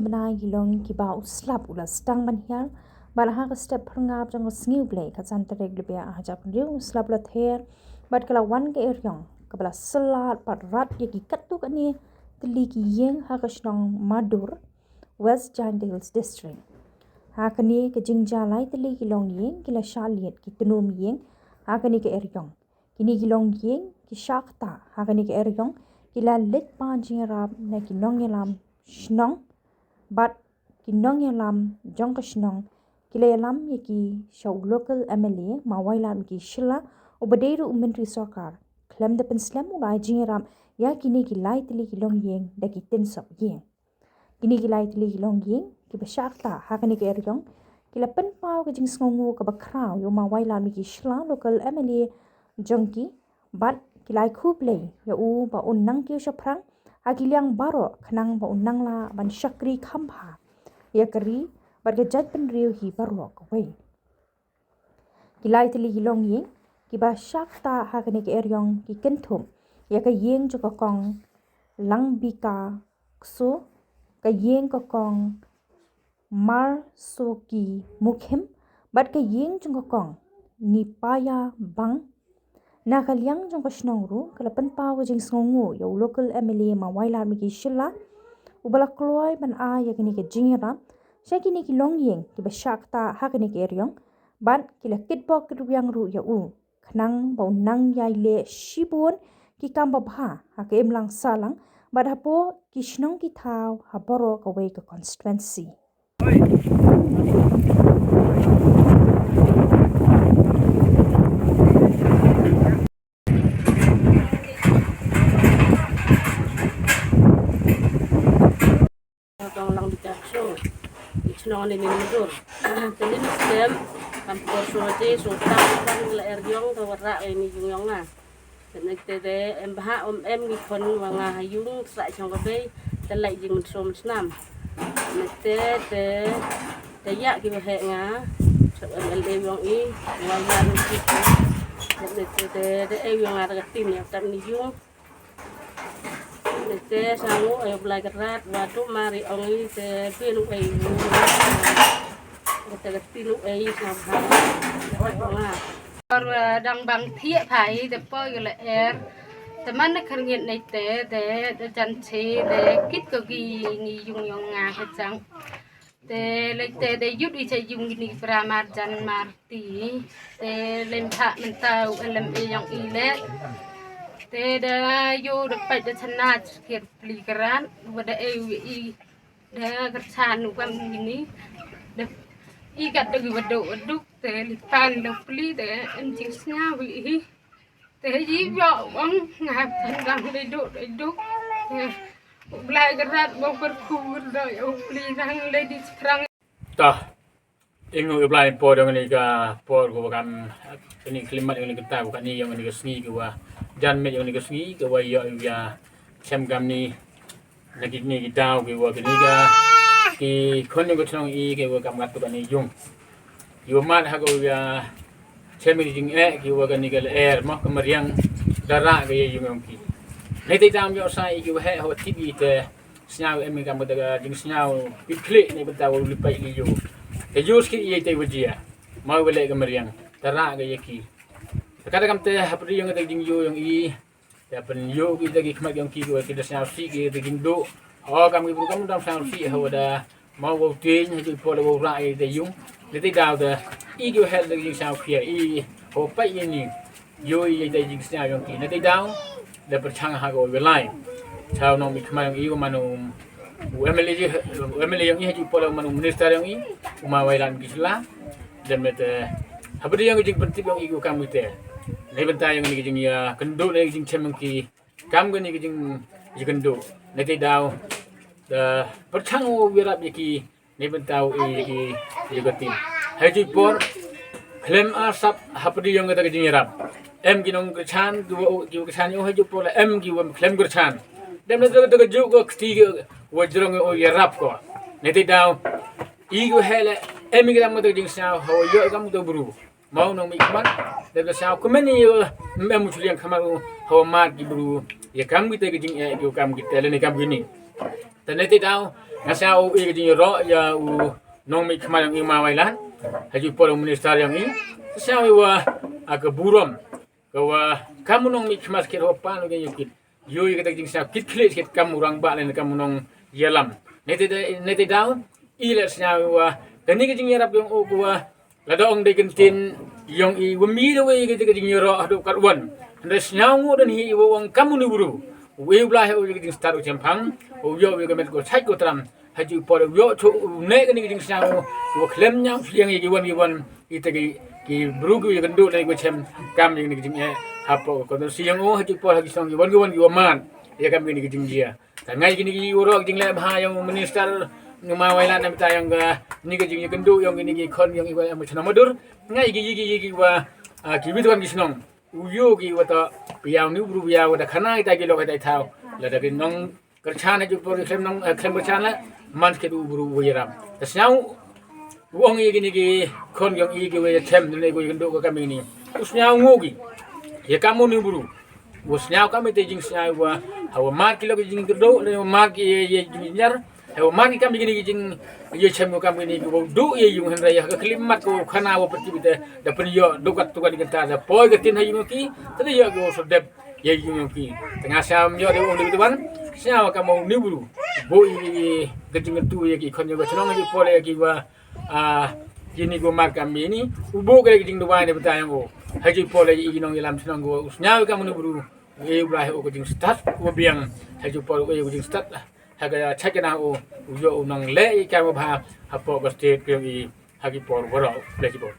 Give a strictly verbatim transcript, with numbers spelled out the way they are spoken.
Bnai ki long kiba u slap u la sdang ban hiar, bad ha ka step phyrngap jong ka sngi U Blei, ka san tarik Lber ar hajar arphew hynriew, u slap u la ther, bad ka la wan ka eriong kaba la syllat bad rat ïa ki katto katne tylli ki ïing ha ka shnong Madur, West Jaintia Hills District. Ha kane ka jingjia, lai tylli ki longïing ki la shah liat ki tnum ïing ha kane ka eriong. Kine ki longïing ki shah ktah ha kane ka eriong, ki la leit pan jingïarap na ki nongïalam shnong, bad ki nongïalam jong ka shnong ki la ïalam ïa ki sha u local M L A, Ma Wailadmiki Shylla, uba dei ruh u Myntri Sorkar. Khlem da pynslem, u la ai jingïarap ïa kine ki lai tylli ki longïing da ki tynsop ïing. Kine ki lai tylli ki longïing kiba shah ktah ha kane ka eriong ki la pynpaw ka jingsngewnguh kaba khraw ïa u Ma Wailadmiki Shylla, local M L A jong ki, bad ki la ai khublei ïa u ba un nang kiew shaphrang ha ki liang baroh, khnang ba un nang lah ban shakri kham bha ïa ka ri bad ka jaitbynriew hi baroh kawei. Ki lai tylli ki longïing kiba shah ktah ha kane ka eriong ki kynthup ïa ka ïing jong ka Kong Langbika Kso, ka ïing ka Kong Marsoki Mukhim, bad ka ïing jong ka Kong Nipaya Bang. Na ka liang jong ka shnong ruh ka la pynpaw ka jingsngewnguh ïa u local M L A, Ma Wailadmiki Shylla, uba la kloi ban ai ïa kane ka jingïarap sha kine ki longïing kiba shah ktah ha kane ka eriong, bad ki la kitbok kitrwiang ruh ïa u, khnang ba un nang ïai leh shibun ki kam babha ha ka imlang sahlang bad hapoh ki shnong ki thaw ha baroh kawei ka constituency. Kong Langbika Kso, i chnong ne ni Madur. Te ni stem kam por so te so ta kan la eriong te warah ini jung yong na. Te ne te te em bha om em ngi khon wa nga ha yung sa chong ka bei te lai jing men som snam. Ne te te te ya ki wa he nga. Chok M L A yong i wa ya ni ki. Ne te te te e yong nga ta ka tin ya ta ni yung. Te te sangu ayo Blai Kynrad wa tu mari ong i te pinu ei. Te ka pinu ei sa ha. Wa nga. Por, eh, dang bang thiah phai te poi ka la er. Te man ne khar ngiat nei te te te jan che te kit ko ki ni yung yong nga ka chang. Te lei te te yut i cha yung ni pra mar jan mar ti. Te lem tha men tau lem e yong i le. Te da yo da pai da chana chkir pli kran wa da e i da kerchan wa ni. Da i kat da wa do duk te li pan da pli da en jing sna wi i. Te yi yo ong nga pan dang le do do. Te Blai Kynrad wa per ku da yo pli dang le di sprang. Ta. Ing u Blai por dong ni ka por ko kam ni klimat ni ka ta ko ni yong ni ka sngi ko wa jan me yong ni ka sngi ko wa yo ya chem kam ni. Na kini ki daw ki wa kini ka ki khon ni ko chnong i ki wa kam gat tu kani yung. Ki wa mat ha ko ya chem ki jing e ki wa kani ka le er mo ka mariang dara ka ye yung yong ki. Nei te dam yo sa i ki wa he ho ti bi te sñiaw em kam ka jing sñiaw ki klik ni benta wa li pai li yu. Te yu ski i te wa jia. Ma wa le ka mariang dara ka ye ki. Ka da kam te hapri yong te jing yu yong i. Te pynïoh ki da ki khmat yong ki, ki da sñiaw sih ki da jingduh. O kam ki bru kam dang sñiaw sih ha wa da ma wow tieng ha ki por da wow rah i da yung. Da te daw da i ki hel da jingsñiaw khia i ho pai i ni. Yo i da jingsñiaw yong ki na te daw da pyrchang ha ko welai. Chaw nong mi khmat yong i ko manu u M L A ji, u M L A yong i ha ki por da manu minister yong i u ma wai lan ki sla. Dem ne te haba dei yong ki jingpyntip yong i ko kam ki te. Nei bynta yong ni ki jing ya kynduh nei ki jingchem yong ki kam ki ni ki jing ya kynduh. Nei te daw da pyrchang u yarap ya ki nei bynta u i ki ya ka tim. Hai ju por khlem a sap haba dei yong ka ta ki jing yarap. Em ki nong kyrchan ki wa ki kyrchan yong hai ju por em ki wa khlem kyrchan. Dem ne te ka ju ko kti ki wa jrong u yarap ko. Nei te daw i ko hele em ki dang mata jing sñiaw ha wa yo kam to bru. Mau nong mi kman da ka sñiaw kmen ni yo mem chliang kman ha wa mat ki bru. Ya kam ki te ki jing e ki kam ki te le ni kam ki ni. Te ne te daw Nga sngew u i ka jingïaroh ïa u nongmihkhmat jong i Ma Wailan ha ju por u minister jong i. Nga sngew i wa a ka burom ka wa kam u nongmihkhmat skit ho pan u ka ïa kit ïoh ïa ka jingsngew kit khlieh skit kam u rangbah lane kam u nongïalam. Ne te da ne te daw i la sngew i wa kane ka jingïarap jong u ka wa lada ong dei ka ktien jong i wa mi da wei ka jingïaroh haduh katwan. Hynrei sngew ngu don hi i wa ong kam u ni bru. U wei u Blai u ïa ka jingstad u chemphang u ïoh u ïa ka met ko chait ko tram. Ha ju por u ïoh chu u ne ka ni ka jingsngew u khlem ñiaw sliang ïa ki wan ki wan ite ki ki bru ki ïa ka ndu ne ko chem kam ïa ka ni ka jingeh. Hapoh ka konstituensi jong u ha ju por ha ki shnong ki wan ki wan ki wa man ïa kam ïa ka ni ka jingjia. Tang ngai kini ki ïaroh jingleh bha jong u minister u Ma Wailan na bynta jong kani ka jingïakynduh jong kini ki khon jong i wa em u chnong Madur. Ngai ki ki ki ki wa ah, ki wit wan ki shnong u ïoh ki wa ta piaw ni bru piaw wa ta khana ita ki lok ita i thaw. Lada ki nongkyrchan ha ju por ki khlem nong eh, khlem kyrchan la man skit u bru u ïaram. Ta sngew u ong ïa kini ki khon jong i ki wa ïa chem ne ko ïakynduh ka kam ïa kini. U sngew ngu ki ïa kam u ni bru. Wa sngew kam ite jingsngew wa ha wa mar ki lok ki jingkyrduh ne wa mar ki ïa ïa jingjar ha wa mar ki kam ïa kini ki jing ïa chem wa kam kini ki wa duh ïa yung hynrei ha ka klim mat ko khana wa pyrthei ite da pynïoh dukat tukat ki ta da poi ka tin ha yung ki ta da ïoh ki wa sodep ïa yung ki. Tang nga sngew ym ïoh de ong de wan sngew kam u ni bru bo i ka jingkyntu ïa ki khon ïa wa chnong ïa ki pole ïa ki wa ah kini ko mar kam ïa ni u bo ka ïa ki jingduwai ne bynta ïa u ha ju pole ïa ki nongïalam chnong ko u sngew kam u ni bru. U ïa u Blai u ka jingstad u biang ha ju por u ïa u jingstad ha ka chait ka na u u ïoh u nang leh i kam u bha hapoh ka state ka yong i ha ki por waroh leh ki por.